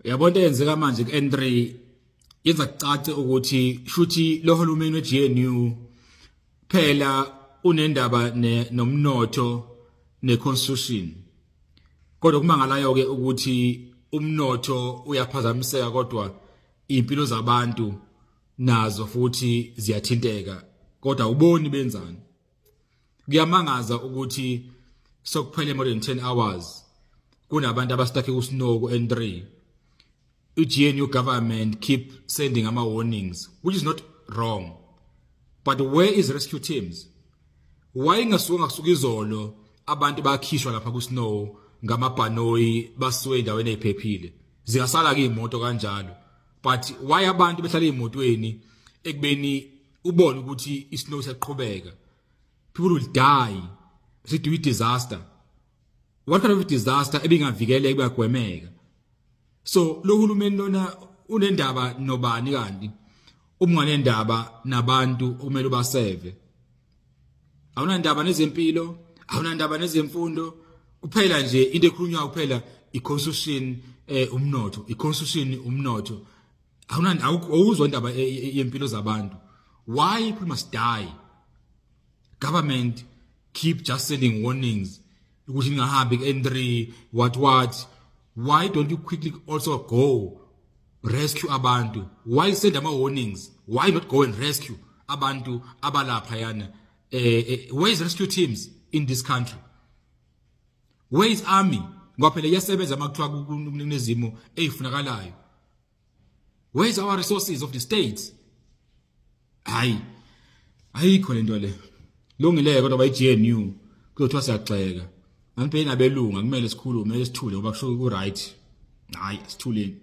Yabo, into eyenzeka manje ku-N3 yenza kucace ukuthi shuthi lo hulumeni we-GNU phela unendaba nomnotho ne-constitution, kodwa kumangalayo ke ukuthi umnotho uyaphazamiseka, kodwa impilo zabantu nazo futhi ziyathinteka, kodwa uboni benzani. Kuyamangaza ukuthi sokuphele more than 10 hours kunabantu abastuck ku-snow ku-N3. I-GNU government keep sending ama warnings, which is not wrong, but where is rescue teams? Why ingasuka ngasuka izolo abantu bakhishwa lapha ku snow ngamabhanoyi, basuke endaweni eziphephile? Zingasala ke imoto kanjalo, but why abantu behlala ezimotweni ekubeni ubone ukuthi isnow siyaqhubeka? People will die. Sithi disaster. What kind of disaster ebingavikeleka, ebingagwemeka? So lo hulumeni lona unendaba nobani kanti? Uma unganendaba nabantu okumele ubaseve, awunandaba nezempilo, awunandaba nezemfundo. Kuphela nje into ekhulunywa kuphela i-constitution, umnotho, i-constitution, umnotho. Awunandi, awuzwa indaba yempilo zabantu. Why people must die? Government keep just sending warnings ukuthi ningahambi ku-N3, what what. Why don't you quickly also go rescue abantu? Why send ama warnings? Why not go and rescue abantu abalapha yana? Where is rescue teams in this country? Where is army? Ngoba phela iyasebenza uma kuthiwa kunezimo ezifunakalayo. Where is our resources of the states? Hayi, ayikho lento le lungileke, kodwa bayi-GNU kuzothiwa siyagxeka. Anibheki nabelungu, kumele sikhulume, sithule ngoba kusho ku right. Hayi, sithuleni.